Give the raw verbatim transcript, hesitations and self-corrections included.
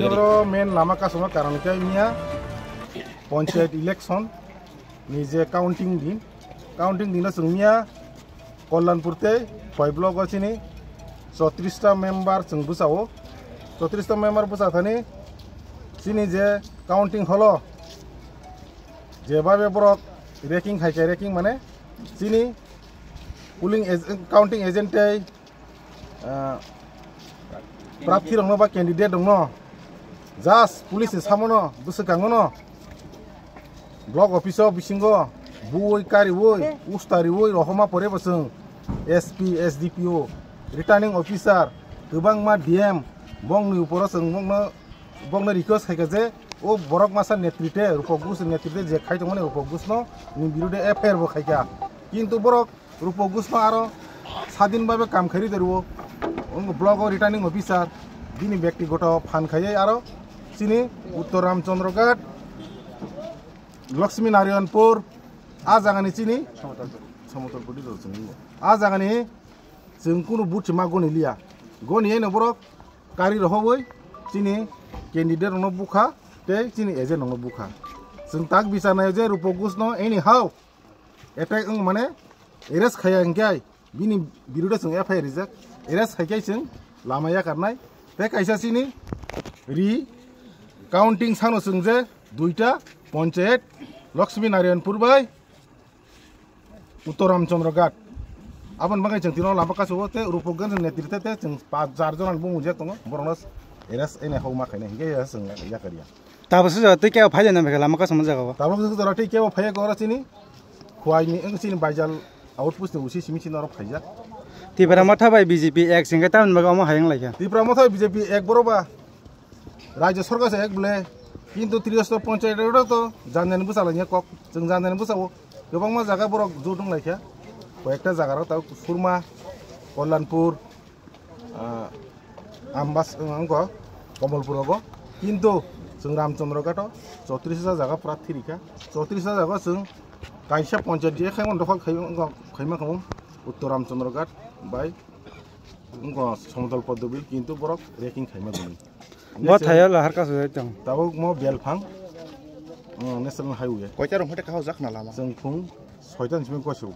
Oro main lama kasuma karon khe miya panchayat election ni je counting din, counting dino chwng miya Kalyanpur tei Khowai block o chini chotris ta member chwng bwsao, chotris ta member bwsa thani chini je counting holo jebabe borok ranking hai khe ranking mane chini polling ag-, counting agent tei ah, prarthi rokno ba candidate rokno just police ni samono bwswkangono block office o bisingo buwi kariwi ustariwi rohoma pore bo chwng S P, S D P O, returning officer, kwbangma D M, bongni uporo chwng bongno, bongno request khaikha je o borok masa netrite, Rupok Gush netrite je khai tongmani Rupok Gushno ni birude F I R bo khaikha. Kintu borok Rupok Gushno aro sadin babe kam khairi derwo. Wng block o returning officer bini bektigoto phan khaiye aro chini Uttor Ramchandra Ghat, Lakshmi Narayanpur, a jagani chini Somotol Pudi do chwng. A jagani chwng kunu buthi ma goni liya. Goni eno borok kari rohoboi chini candidate rokno bukha tei chini agent rokno bukha. Chwng tak bichar nayo je Rupok Gushno anyhow attack wng mane arrest khaiya hingkhai bini birude chwng F I R rijak, arrest khaikhai chwng lama yakarnai. Tei kaisa chini recounting sano chwng je duita panchayat Lakshmi Narayanpur bai Uttor Ramchandra Ghat. Aboni bagwi chwng tino lama kasao tei Rupok Gush netrite tei chwng pa jar jona bumung je tongo borokno arrest ene hokma khainai hingkhai chwng yakarya. Tabuk se jora tei kebo phai de na bwkha lama kasamo jaga o. Tabuk se jora tei kebo phai oro chini Khowai ni wng chini Baijal outpost ni usi simi chini oro phaijak. Tipra Motha bai B J P ek singkhe tamni bagwi omo hayung laikha. Tipra Motha bai B J P ek boro ba Rajya Sarkar se ek bole, kintu Triyostor Panchayat oro to janjani bwsa lainai kok, chwng janjani bwsa o kwbangma jaga borok jotong laikha, koyekta jaga rok tabuk Surma, Kalyanpur, ah, Ambas, wngkha Kamalpur rogo, kintu chwng Ramchandra Ghat o chotris ta jaga pura thirikha, chotris ta jaga chwng kaisa panchayat je khaimani dokhol khai-, wngkha, khaima khamu Uttor Ramchandra Ghat bai wngkha Somotol Poddobil, kintu borok ranking khaima gwnwi. Bo thaio lahar kasu tong. Tabuk mo Belphang, uh, National Highway. Koita rong phate kahao jak na lama. Chwng phung soita ni simi koisu.